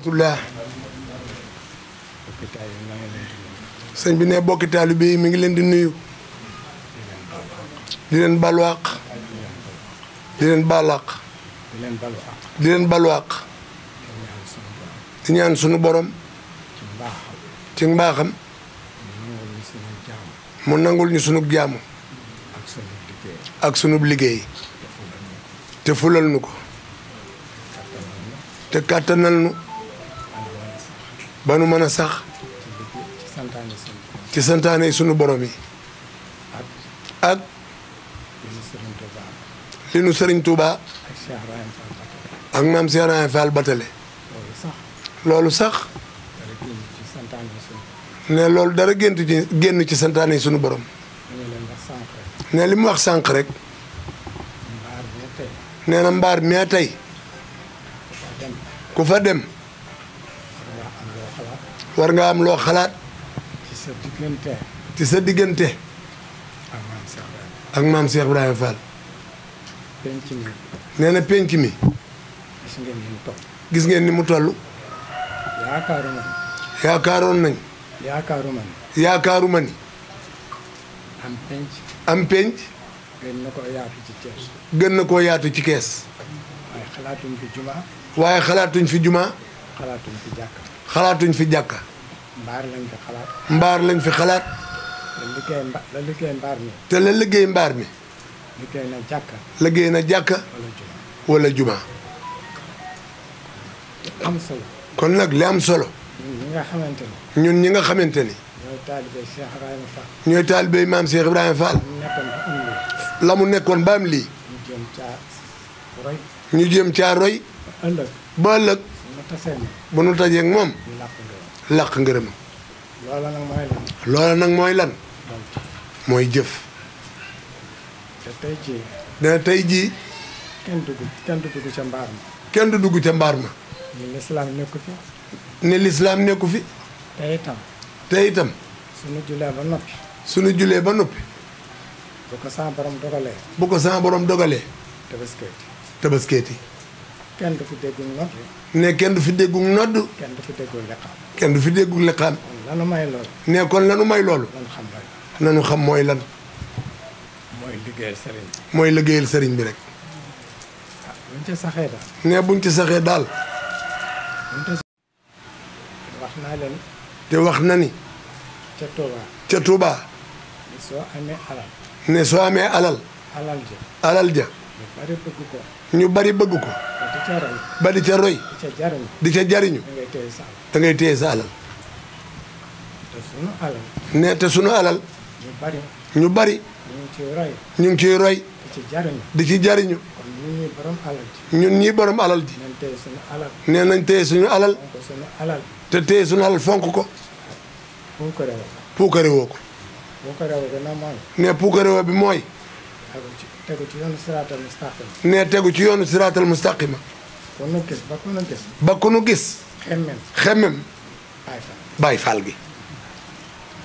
rahmatullah. sëñ bi ne bokki taalibe yi mi ngi leen di nuyu. di leen balu àq. di leen baal àq. di leen balu àq. di ñaan sunu borom. ci mbaaxam. mu nangul ñu sunu jaamu. ak sunu liggéey. te fulal nu ko. te kàttanal nu. ba nu mën a sax. ci santaane sunu borom yi. ak li nu Sëriñ Tuuba ak maam Cheikh Ibrahima Fall Batale. loolu sax ne loolu dara génn ci santaane sunu borom. ne li mu wax sànq rek. nee na mbaar mee tey ku fa dem war nga am loo xalaat ci sa diggante ak maam Cheikh Ibrahima Fall. nee na penc mi gis ngeen ni mu toll. yaakaaroon nañ. yaakaaruma ni. am penc. gën na koo yaatu ci kees. gën na koo yaatu ci kees. waaye xalaatuñ fi jumaa. waaye xalaatuñ fi jumaa. xalaatuñ fi jàkka. xalaatuñ fi jàkka. mbaar lañ fi xalaat. mbaar lañ fi xalaat. la liggéey mbaar mi. te la liggéey mbaar mi. liggéey na jàkka. liggéey na jàkka. wala jumaa. am solo. kon nag li am solo. ñun ñi nga xamante ni. ñun ñi nga xamante ni. ñooy taalibe Cheikh Ibrahima Fall. ñooy taalibe maam Cheikh Ibrahima Fall. la mu nekkoon ba am lii. ñu jéem caa roy. ba ëllëg. bu nu tajee ak moom. làq ngërëm. loola nag mooy lan. loola nag mooy lan. mooy jëf. te tey jii. dana tey jii. kenn du dugg ca mbaar ma. kenn du dugg ca mbaar ma. ni lislaam nekku fi. ne lislaam nekku fi. te itam. suñu julee ba noppi. suñu julee ba noppi. bu ko sama borom dogalee. bu ko sama borom dogalee. tabaskeeti. tabaskeeti. kenn du fi déggu nodd. ne kenn du fi déggu nodd. kenn du fi déggu liqaam. kenn du fi déggu liqaam. kon lanu may loolu. ne kon lanu may loolu. nanu xam mooy lan. mooy liggéeyal sëriñ bi. mooy liggéeyal sëriñ bi rek. buñ ci saxee daal. ne buñ ci saxee daal. wax naa leen. te wax na ni. ca Touba. ca Touba. ne soo amee alal. ne soo amee alal. alal ja. alal ja. ñu bari bëgg ko. ñu bari bëgg ko. ba di ca roy. ba di ca roy. di ca jariñu. di ca jariñu. da ngay téye sa alal. da ngay téye sa alal. te sunu alal. ne te sunu alal. ñu bari. ñu bari. ñu ngi ciy roy. ñu ngi ciy roy. di ci jariñu. di ci jariñu. kon ñun ñii borom alal ji. ñun ñii borom alal ji. nañ téye sunu alal. nee nañ téye suñu alal. fonk sunu alal. te téye suñu alal fonk ko. puukare woo. puukare woo ko. puukare woo bi nag mooy. ne puukare woo bi mooy. tegu ci yoonu siraatal mustaqima. ne tegu ci yoonu siraatal mustaqima. ku nu gis ba ku nu gis. ba ku nu gis. xemmem. xemmem. Baay Faal. Baay Faal gi.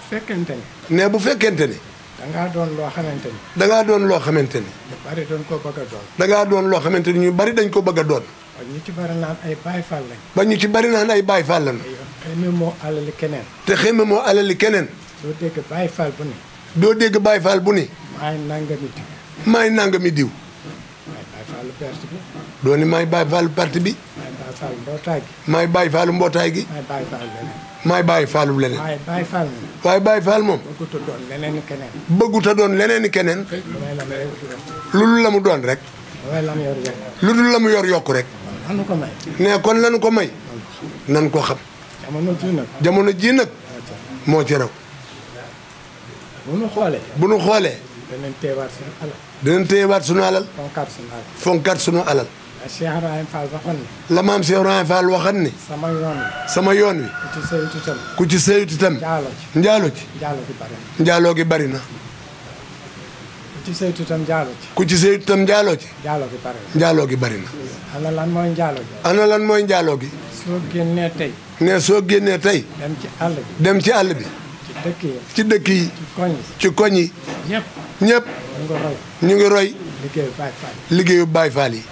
fekkente ni. ne bu fekkente ni. dangaa doon loo xamante ni. dangaa doon loo xamante ni. ñu bari doon ko bëgg a doon. dangaa doon loo xamante ni ñu bari dañ ko bëgg a doon. ba ñu ci bari naan ay Baay Faal lañ. ba ñu ci bari naan ay Baay Faal lañ. xemme moo alali keneen. te xemme moo alali keneen. doo dégg Baay Faal bu ni. doo dégg Baay Faal bu ni. maay nangami diw. maay nangami diw. maay Baay Faalu parti bi. doo ni maay Baay Faalu parti bi. maay Baay Faalu mbootaay gi. maay Baay Faalu mbootaay gi. maay Baay Faalu leneen. maay Baay Faalu leneen. waaye Baay Faal moom. waaye Baay Faal moom. bëggut a doon leneen i keneen. bëggut a doon leneen i keneen. lu may la lu la mu doon rek. lu may la mu yor yokk. lu dul la mu yor yokku rek. nanu ko may. ne kon lanu ko may. nan ko xam. jamono ji nag. jamono ji nag. moo ci raw. bu nu xoolee. bu nu xoolee. danañ téyewaat suñu alal. dinañ téyewaat sunu alal. fonkaat suñu alal. fonkaat sunu alal. Cheikh Ibrahima Fall waxoon ni. la maam Cheikh Ibrahima Fall waxan ni. sama yoon wi. sama yoon wi. ku ci sëyut itam. ku ci sëyut itam. njaalo ci. njaalo ci. njaalo gi bari na. njaaloo gi bari na. ku ci sëyut itam njaalo ci. ku ci sëyut itam njaaloo ci. njaalo gi bari na. njaaloo gi bari na. ana lan mooy njaalo gi. ana lan mooy njaaloo gi. soo génnee tey. ne soo génnee tey. dem ci àll bi. dem ci àll bi. ci dëkk yi. ci dëkk yi. ci koñ yi. ci koñ yi. ñëpp. ñëpp. ñu ngi roy. ñu ngi roy. liggéeyu Baay Faal liggéeyu Baay Faal yi.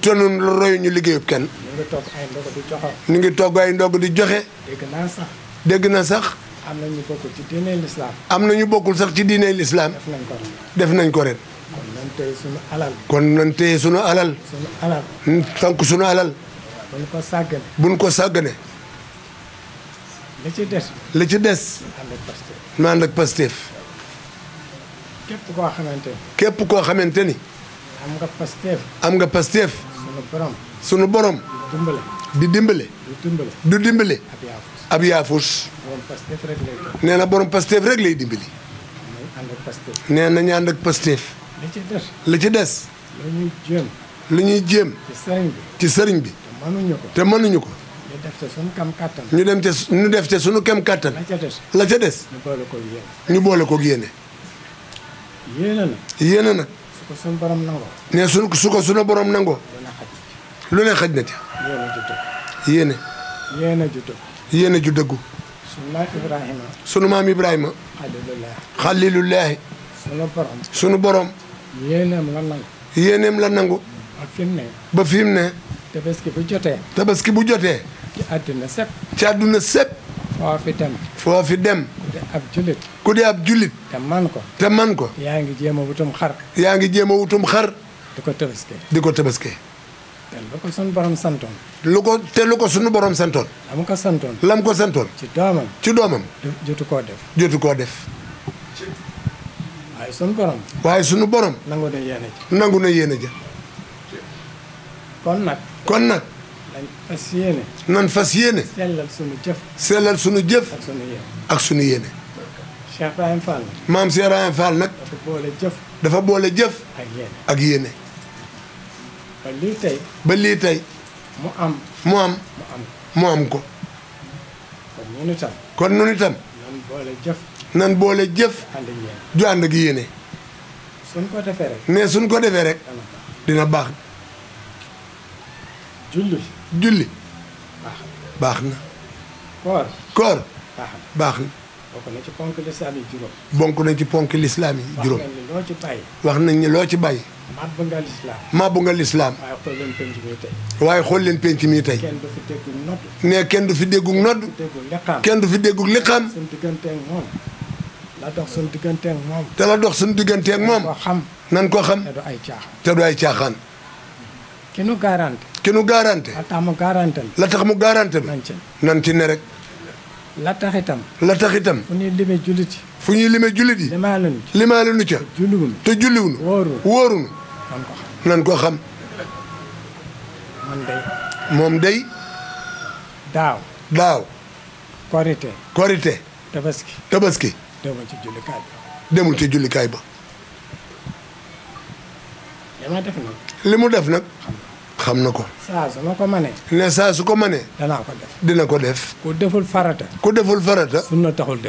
te ñun royuñu liggéeyub kenn. ñu ngi togg ay ndog di joxe. dégg na sax. am na ñu bokkul ci diine lislaam. am na ñu bokkul sax ci diine lislaam. def nañ ko ren. kon nañ téye sunu alal. kon nañ téye sunu alal. sunu alal. fonk sunu alal. buñ ko sàggane. buñ ko sàggane. li ci des. li ci des. mu ànd ak Pastef. képp koo xamante ni. képp koo xamante ni. am nga Pastef. am nga Pastef. sunu borom. sunu borom. di dimbale. du dimbale. ab yaafus. nee na borom Pastef rek lay dimbali. nee na ñu ànd ak Pastef. li ci des. lu ñuy jéem. ci sëriñ bi. te mënuñu ko. ñu def te sunu kem kàttan. la ca des. ñu boole koog yéene. yéene na. su ko sunu borom nangoo. ne su ko sunu borom nangoo. lu ne xaj na ca. yéene. yéene ju dëggu. sunu maam Ibrahima. xalilullaahi. sunu borom. yéeneem la nangu. ba fi mu ne. tabaski bu jotee. ci àdduna sépp. foo fi dem. ku di ab jullit. te man ko. yaa ngi jéem a wutum xar. di ko tabaskee. te lu ko sunu borom santoon. lu ko sunu borom santoon. lam ko santoon. ci doomam. jotu koo def. waaye sunu borom. nangu na yéene ja. kon nag. nan fas yéene. sellal sunu jëf. ak sunu yéene. Cheikh Ibrahima Fall. maam Cheikh Ibrahima Fall nag. dafa boole jëf. ak yéene. ba lii tey. mu am ko. kon ñun itam. nan boole jëf. ju ànd ak yéene. suñ ko defee rek. dina baax. julli. baax na. koor. baax na. bokk na ci ponk lislaam yi juróom. wax nañ ni loo ci bàyyi. màbbu nga lislaam. waaye xool leen penc mi tey. ne kenn du fi déggug nodd. kenn du fi déggug liqaam. te la dox suñu digganteeg moom. nan ko xam. te du ay caaxaan. ki nu garanté. la tax mu garanté. nan ci ne rek. la tax itam. fu ñuy limee jullit yi. limaale nu ca. te julliwunu. wóorunu. nan ko xam. moom day. daaw. korite. tabaski. demul ci jullikaay ba. li mu def nag. xam na ko. saa su ma ko mënee. ne saa su ko mënee. dina ko def. ku deful farata.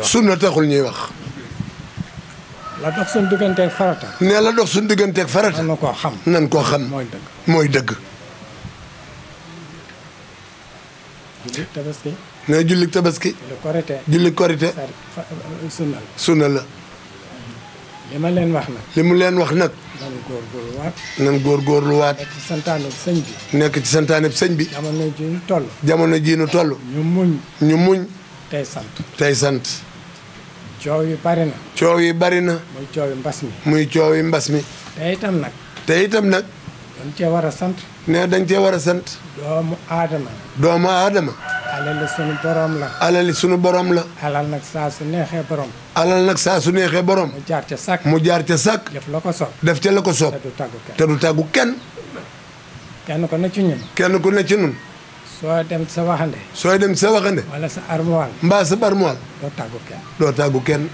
sunna taxul ñuy wax. la dox suñu digganteeg farata. ne la dox suñu digganteeg farata. nan koo xam. mooy dëgg. ne julli tabaski. julli korite. sunna la. li ma leen wax nag. li mu leen wax nag. nan góorgóorluwaat. nekk ci santaane sëñ bi. jamono ji nu toll. ñu muñ. tey sant. coow yi bari na. muy coow yi mbas mi. te itam nag. dañ cee war a sant. ne dañ cee war a sant. doomu aadama. alali sunu borom la. alal nag saa su neexee borom. mu jaar ca sàkk. def ca la ko soob. te du tàggu kenn. kenn ku ne ci ñun. sooy dem sa waxande. wala sa armoire. mbaa sa armoire. doo tàggu kenn.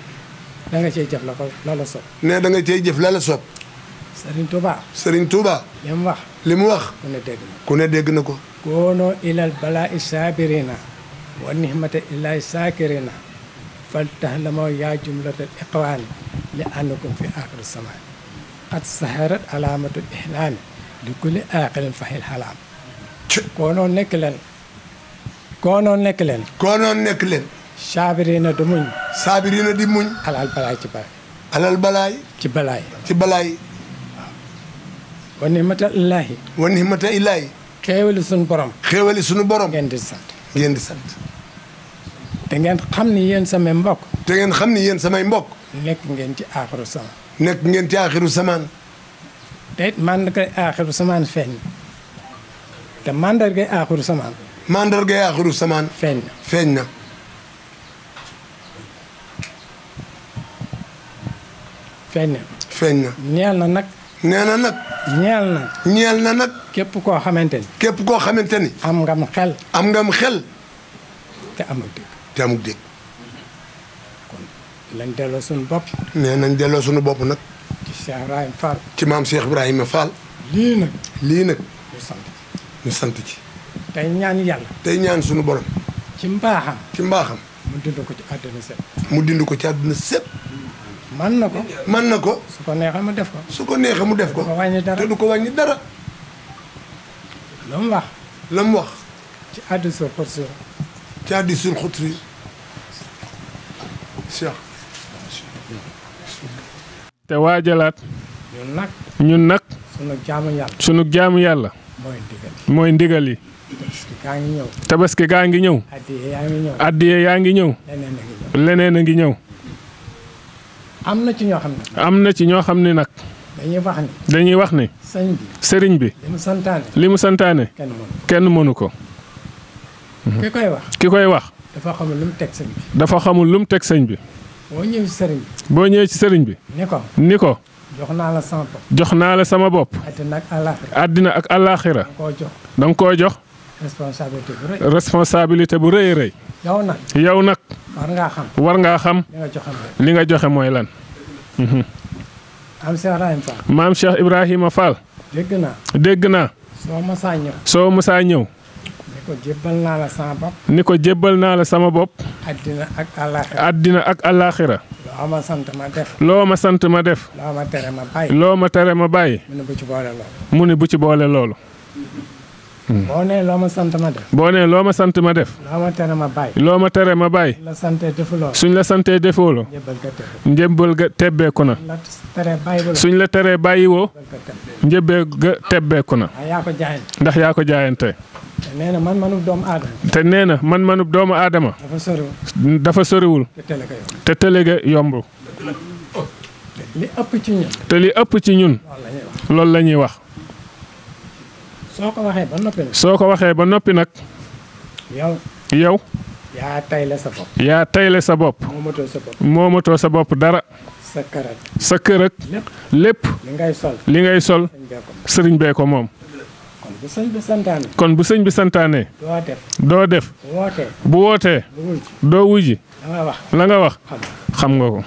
da nga cey jëf la la soob. ne da nga cey jëf la la soob. Serigne Touba. li mu wax. ku ne dégg na ko. koonoo ilal balaa i saabirina wa nihmata illaahi saakirina fal tahlamoo yaa jumlatal iqwaani li annakum fi aaxiri samaan qad saharat alaamatul ihlaami li kulli aaqilin fahil halaam. koonoo nekk leen. saabirina di muñ. alal balaay. ci balaay. wa nimata illaahi. wa nihmata illaahi. xéewali sunu borom. xéewali sunu borom. ngeen di sant. ngeen di sant. te ngeen xam ni yéen samay mbokk. te ngeen xam ni yéen samay mbokk. nekk ngeen ci aaxiru samaan. nekk ngeen ci aaxiru samaan. te it mandargay aaxiru samaan feeñ na. te mandargay aaxiru samaan. mandargay aaxiru samaan. feeñ na. feeñ na. feeñ na. feeñ na. ñeel na nag. nee na nag. ñeel na. ñeel na nag. képp koo xamante ni. képp koo xamante ni. am ngam xel. am ngam xel. te amul dégg. te amul dégg. kon lañ delloo suñu bopp. nee nañ delloo suñu bopp nag. ci Cheikh Ibrahima Fall. ci maam Cheikh Ibrahima Fall. lii nag. lii nag. ñu sant ci. ñu sant ci. tey ñaan yàlla. tey ñaan suñu borom. ci mbaaxam. ci mbaaxam. mu dind ko ci àdduna sépp. mu dind ko ci àdduna sépp. man na ko. man na ko. su ko neexee mu def ko. su ko neexee mu def ko. du ko wàññi dara. te du ko wàññi dara. lu mu wax. la mu wax. ci hadiisul qudsi. ci hadiisul qudsi. Cheikh. te waajalaat. ñun nag. ñun nag. sunu jaamu yàlla. sunu jaamu yàlla. mooy ndigal yi. mooy ndigal yi. tabaski gaa ngi ñëw. tabaski gaa ngi ñëw. addiye yaa ngi ñëw. addiye yaa ngi ñëw. leneen a ngi ñëw. leneen a ngi ñëw. am na ci ñoo xam ne. am na ci ñoo xam ne nag. dañuy wax ni. dañuy wax ni. sëñ bi. sëriñ bi. li mu santaane. li mu santaane. kenn kenn mënu mënu ko. ki koy wax. ki koy wax. dafa xamul lu mu teg sëñ bi. dafa xamul lu mu teg sëñ bi. boo ñëwee ci sëriñ bi. boo ñëwee ci sëriñ bi. ni ko. ni ko. jox naa la sama bopp. jox naa la sama bopp. àddina ak àllaaxira. àddina ak àllaaxira. da koo jox. da nga koo jox. responsabilité bu rëy. responsabilité bu rëy rëy. yow nag. yow nag. war ngaa xam. war ngaa xam. li nga joxe mooy. li nga joxe mooy lan. am Cheikh Ibrahima Fall. maam Cheikh Ibrahima Fall. dégg naa. dégg naa. soo masaa ñëw. soo musaa ñëw. ni ko jébbal naa la sama bopp. ni ko jébbal naa la sama bopp. àddina ak àllaaxira. àddina ak àllaaxira. loo ma sant ma def. loo ma sant ma def. loo ma tere ma bàyyi. loo ma tere ma bàyyi. mu ne bu ci boole loolu. mu ni bu ci boole loolu. boo nee loo ma sant ma def. boo nee loo ma sant ma def. loo ma tere ma bàyyi. loo ma tere ma bàyyi. la santee defuloo. suñ la santee defoo jébbal ga tebe. njëbbal ga tebbeeku na. la tere bàyyi suñ la teree bàyyiwoo. jébbal ga tebe. njëbbee ga tebbeeku na. waaye yaa ko jaayante. ndax yaa ko jaayante. te nee na man-manub doomu aadama. te nee na man-manub doomu aadama. dafa soriwul. dafa soriwul. te tele ko yow. te tële ga yomb. li ëpp ci ñun. te li ëpp ci ñun. loolu la ñuy wax. loolu la ñuy wax. soo ko waxee ba noppi nag. soo ko waxee ba noppi nag. yow. yow. yaa tayle sa bopp. yaa tayle sa bopp. moomatoo sa bopp. moomatoo sa bopp dara. sa karat. sa kër ak lépp. lépp. li ngay sol. li ngay sol. sëñ bee ko. sëriñ bee ko moom. kon bu sëñ bi santaane. kon bu sëñ bi santaane. doo def. doo def. bu wootee. bu wootee. bu wuy ji. doo wuji. da nga wax. la nga wax. xam xam nga ko.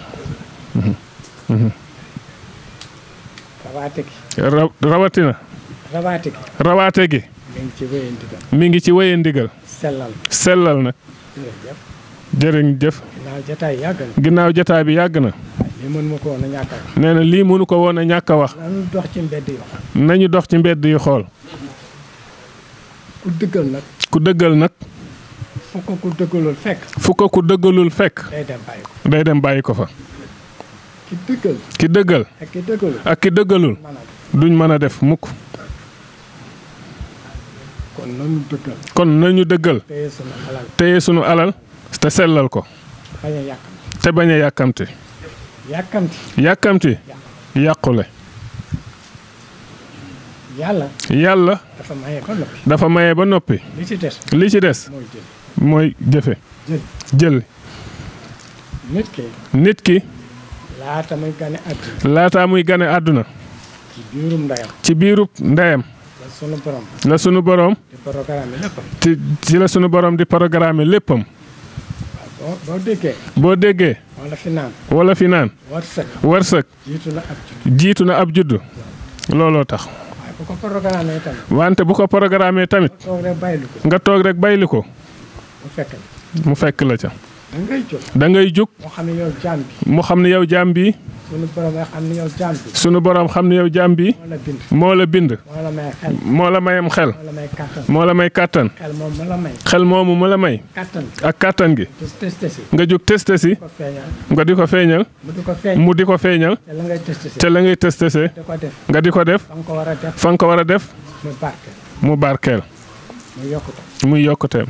rawaate gi. rawatina. rawaate gi. rawaate gi. mi ngi ci wéyee ndigal. mi ngi ci wéye ndigal. sellal. sellal nag. jërëjëf. jërëjëf. ginnaaw jotaay yàgg na. ginnaaw jotaay bi yàgg na. li mën ma ko woon a ñàkk a wax. nee na lii mënu ko woon a ñàkk a wax. nañu dox ci mbedd yi. nañu dox ci mbedd yi xool. ku dëggal nag. ku dëggal nag. fu ko ku dëggalul fekk. fu ko ku dëggalul fekk. day dem bàyyi ko. day dem bàyyi ko fa. ki dëggal. ki dëggal. ak ki dëggalul. ak ki dëggalul. mën a def. duñ mën a def mukk. kon nañu dëggal. kon nañu dëggal. téye sunu alal. téye sunu alal. te sellal ko. bañ a yàkkamti. te bañ a yàkkamti. yàkkamti. yàkkamti. yàqule. yàlla. yàlla. dafa maye ba noppi. dafa maye ba noppi. li ci des. li ci des. mooy jël. mooy jëfe. jël. jël. nit ki. nit ki. laata muy gane àdduna. laataa muy gane àdduna. ci biirum ndeyam. ci biirub ndeyam. la sunu borom. la sunu borom. di programme léppam. ci la sunu borom di programme léppam. waaw boo déggee. boo déggee. wala fi naan. wala fi naan. wërsëg. wërsëg. jiitu na ab judd. jiitu na ab juddu. looloo tax. waaye bu ko programme tamit. wante bu ko programme tamit. toog rek bàyyi ko. nga toog rek bayli ko. mu fekk la. mu fekk la ca. da ngay jóg. da ngay jug. moo xam ne yow jaam bi. mu xam ne yow jaam bi. ci sunu borom xam ne yow jaam bi. sunu borom xam ne yow jaam bi. moo la bind. moo la may xel. moo la mayam xel. moo la may kàttan. moo la may kàttan. xel moom mu la may. xel moomu mu la may. kàttan. ak kàttan gi. nga jóg testé si. nga di ko feeñal. mu di ko feeñal. te la ngay testé si. nga di ko def. fa nga ko war a def. mu barkeel. muy yokkuteem.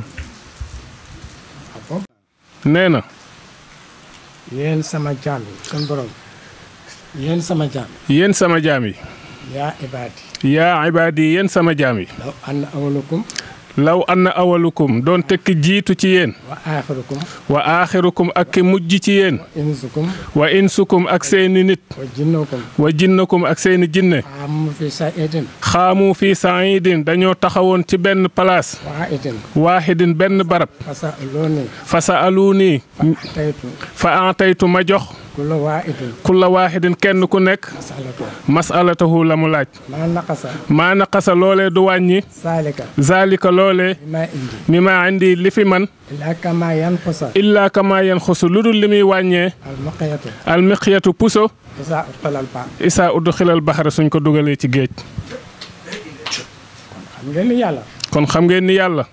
nee na. yéen sama jaam yi sunu borom. yéen sama jaam yi. yéen sama jaam yi. yaa ibaadi. yaa ibaadi yéen sama jaam yi. law anna awalukum. doon tekki jiitu ci yéen. wa aaxirukum ak ki mujj ci yéen. wa insukum ak seeni nit. wa jinnakum ak seeni jinne. xaamu fi saidin dañoo taxawoon ci benn place. waahidin benn barab. fasa aluuni. fa antaytu ma jox. kulla waahidin kenn ku nekk. masalatahu la mu laaj. maa naqasa loolee du wàññi. zaalika loolee. mi maa indi li fi man. illaa kama yanqusu lu dul li muy wàññee. almiqyatu puso. isaa udxilal baxra suñ ko dugalee ci géej. kon xam ngeen ni yàlla.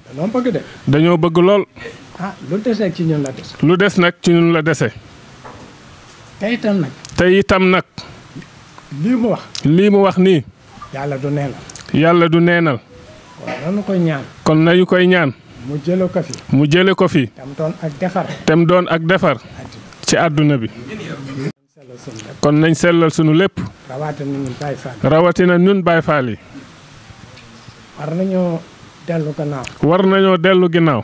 dañoo bëgg lool. lu des nag ci ñun la dese. te itam nag. lii mu wax nii. yàlla du neenal. kon nañu koy ñaan. mu jële ko fi. tem doon ak defar. ci àdduna bi. kon nañ sellal sunu lépp. rawatina ñun Baay Faal yi. war nañoo dellu ginnaaw.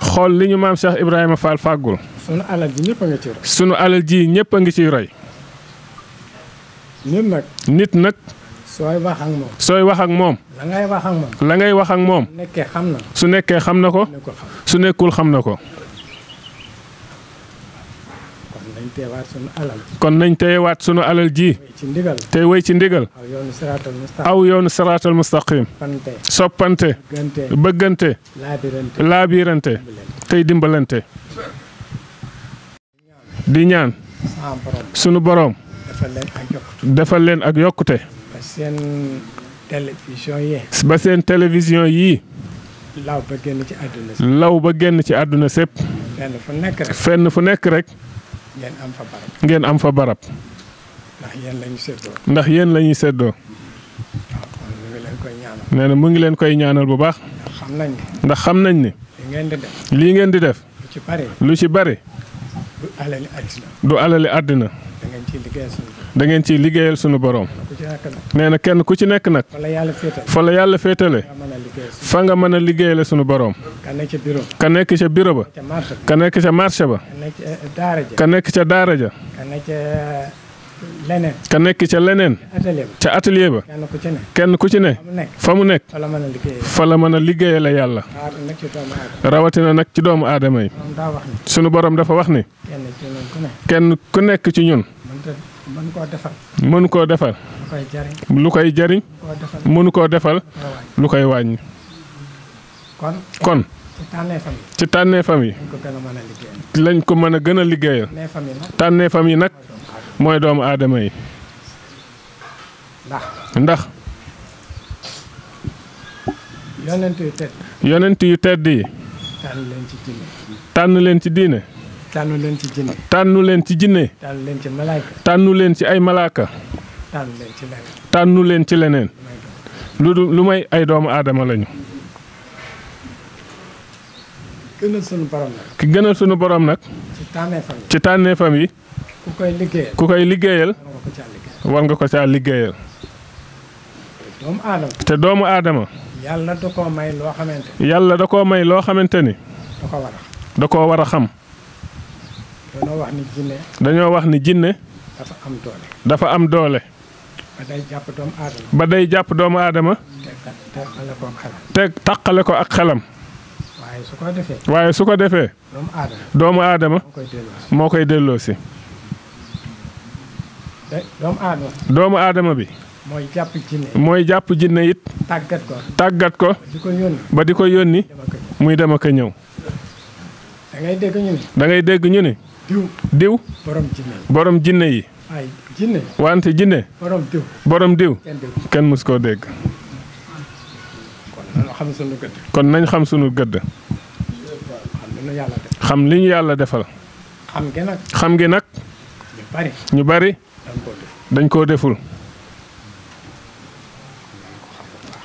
xool li ñu maam Cheikh Ibrahima Fall fàggul. sunu alal ji ñëpp a ngi ciy roy. nit nag. sooy wax ak moom. la ngay wax ak moom. su nekkee xam na ko. su nekkul xam na ko. kon nañ teewaat sunu alal ji. te wéy ci ndigal. aw yoonu siraatal mustaqim. soppante. bëggante. laabirante. tey dimbalante. di ñaan. sunu boroom. defal leen ak yokkute. ba seen télévision yii. law ba génn ci àdduna sépp. fenn fu nekk rek. ngeen am fa barab. ndax yéen la ñuy séddoo. nee na mu ngi leen koy ñaanal bu baax. ndax xam nañ ni. lii ngeen di def. lu ci bari. du alali àddina. da ngeen ciy liggéeyal sunu borom. nee na kenn ku ci nekk nag. fa la yàlla féetale. fa nga mën a liggéeyale sunu borom. ka nekk ca bureau ba. ka nekk ca marché ba. ka nekk ca daara ja. ka nekk ca leneen. ca atelier ba. kenn ku ci ne. fa mu nekk. fa la mën a liggéeyale yàlla. rawatina nag ci doomu aadama yi. sunu borom dafa wax ni. kenn ku nekk ci ñun. mënu koo defal. lu koy jariñ. mënu koo defal. lu koy wàññi. kon. ci tànneefam yi. lañ ko mën a gën a liggéeyal. tànneefam yi nag. mooy doomu aadama yi. ndax. yonent yu tedd yi. tànn leen ci diine. tànnu leen ci jinne. tànnu leen ci jinne. tànnu leen ci malaaka. tànnu leen ci ay malaaka. tànnu leen ci leneen. tànnu leen ci leneen. lu may ay doomu aadama lañu. ki gënal sunu borom nag. ci tànneefam yi. ku koy liggéeyal. war nga ko caa liggéeyal. te doomu aadama. yàlla da koo may loo xamante ni. yàlla da koo may loo xamante ni. da koo war a xam. dañoo wax ni jinne. dafa am doole. ba day jàpp doomu aadama. te taqale ko ak xelam. waaye su ko defee. doomu aadama. moo koy delloosi. doomu aadama bi. mooy jàpp jinne it. tàggat ko. ba di ko yónni. muy dem ak a ñëw. da ngay dégg ñu ni. diw borom jinne yi wante jinne borom diw kenn mus koo dégg kon nañ xam sunu gëdd xam li ñu yàlla defal xam gi nag ñu bari dañ koo deful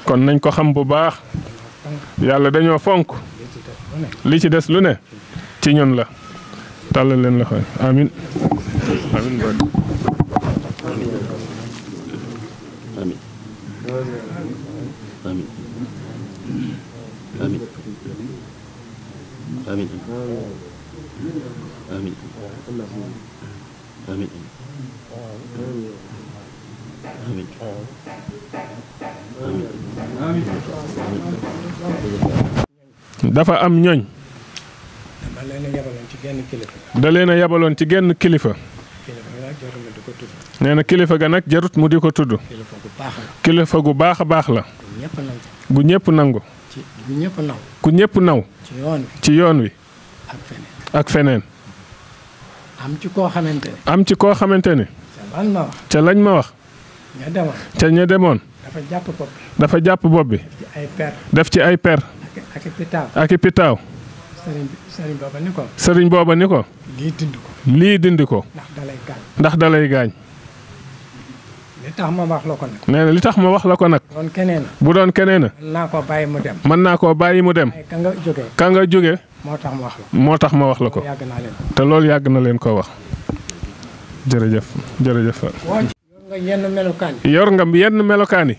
kon nañ ko xam bu baax yàlla dañoo fonk li ci des lu ne ci ñun la tàllal leen la xoy amin amin amin amin amin amin amin amin dafa am ñooñ da leen a yabaloon ci genn kilifa nee na kilifa ga nag jarut mu di ko tudd kilifa gu baax a baax la gu ñëpp nangu ku ñëpp naw ci yoon wi ak feneen am ci koo xamante ni ca lañ ma wax ca ña demoon dafa jàpp bopp bi def ci ay per ak i pitaaw sëriñ booba ni ko lii dindi ko ndax dalay gaañ nee na li tax ma wax la ko nag bu doon keneen mën naa koo bàyyi mu dem ka nga jóge moo tax ma wax la ko te loolu yàgg na leen koo wax jërëjëf jërëjëf yor nga yenn melokaan yi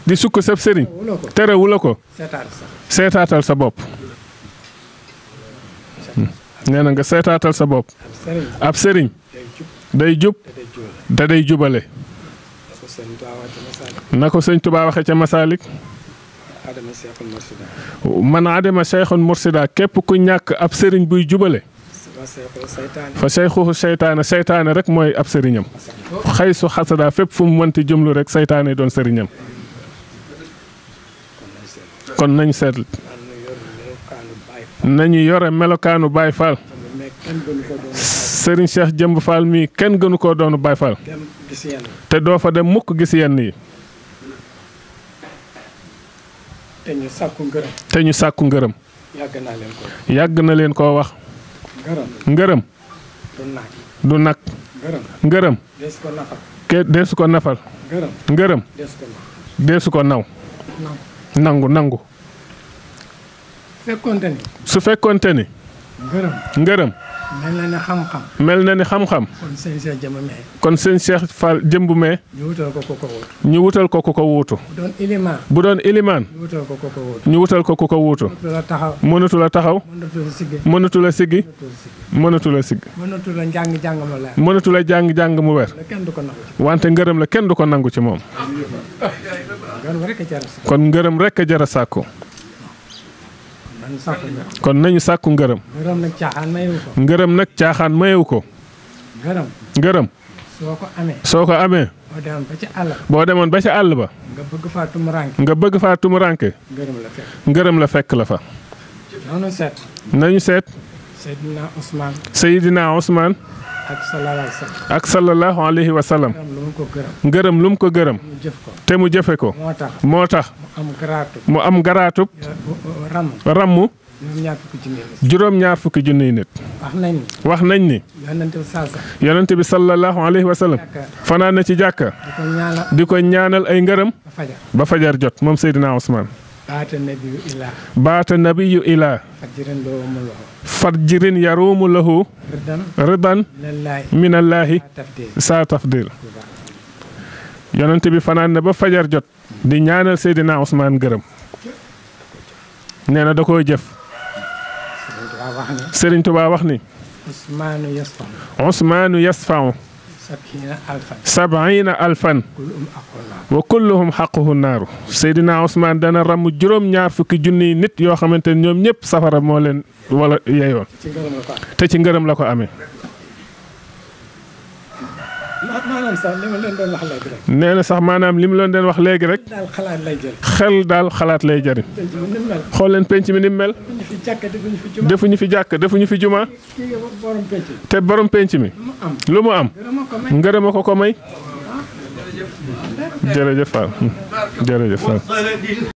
di sukk sëb sëriñ terewu la ko seetaatal sa bopp nee na nga seetaatal sa bopp ab sëriñ day jub te day jubale na ko sëñ Tuubaa waxe ca Masaalik man adama seyxun mursida képp ku ñàkk ab sëriñ buy jubale fa seyxuhu seytaane rek mooy ab sëriñam xay su xasada fépp fu mu mënti jumlu rek seytaane doon sëriñam kon nañ seet nañu yore melokaanu Baay Faal sëriñ Cheikh Jëmb Fall mii kenn gënu koo doonu Baay Faal te doo fa dem mukk gis yenn yi te ñu sàkku ngërëm yàgg na leen koo wax ngërëm du nag ngërëm deesu ko nafal ngërëm deesu ko naw nangu su fekkonte ni ngërëm mel na ni xam-xam kon sëñ Cheikh Fall Jëmb mee ñu wutal ko ku ko wuutu bu doon ilimaan ñu wutal ko ku ko wuutu mënatu la taxaw mënatu la siggi mënatu la jàng mu wer wante ngërëm la kenn du ko nangu ci moom kon ngërëm rekk a jara sàkku kon nañu sàkku ngërëm nag caaxaan mayewu ko ngërëm soo ko amee boo demoon ba ca àll ba nga bëgg faa tumuranke ngërëm la fekk la fa nañu seet Seydina Ousmane ak sallallahu alayhi wa sallam ngërëm lu mu ko gërëm te mu jëfe ko moo tax mu am garaatub rammu juróom-ñaar fukki junniy nit wax nañ ni yonent bi sallallahu alayhi wa sallam fanaan na ci jàkka di ko ñaanal ay ngërëm ba fajar jot moom Seydina Ousmane baata nabiyu ilaa fajjirin yaruumu lahu ridan minallaahi saa tafdil yonent bi fanaan na ba fajar jot di ñaanal Seydina Ousmane gërëm nee na da koo jëf Sëriñ Tuubaa wax ni Ousmaanu yasfa'u sab'iina alfan wa kulluhum xaquhu naaru Seydina Ousmane dana ramm juróom-ñaar fukki junniy nit yoo xamante ne ñoom ñëpp safara moo leen wala yeyoon te ci ngërëm la ko amee maanaam sax li ma leen doon wax léegi rek. nee na sax maanaam li mu leen doon wax léegi rek. daal xalaat lay jël. xel daal xalaat lay jëriñ. xool leen penc mi ni mu mel. defuñu fi jàkk defuñu fi juma. te borom penc mi. lu mu am. ngërëma ko may. jërëjëf Fall jërëjëf Fall.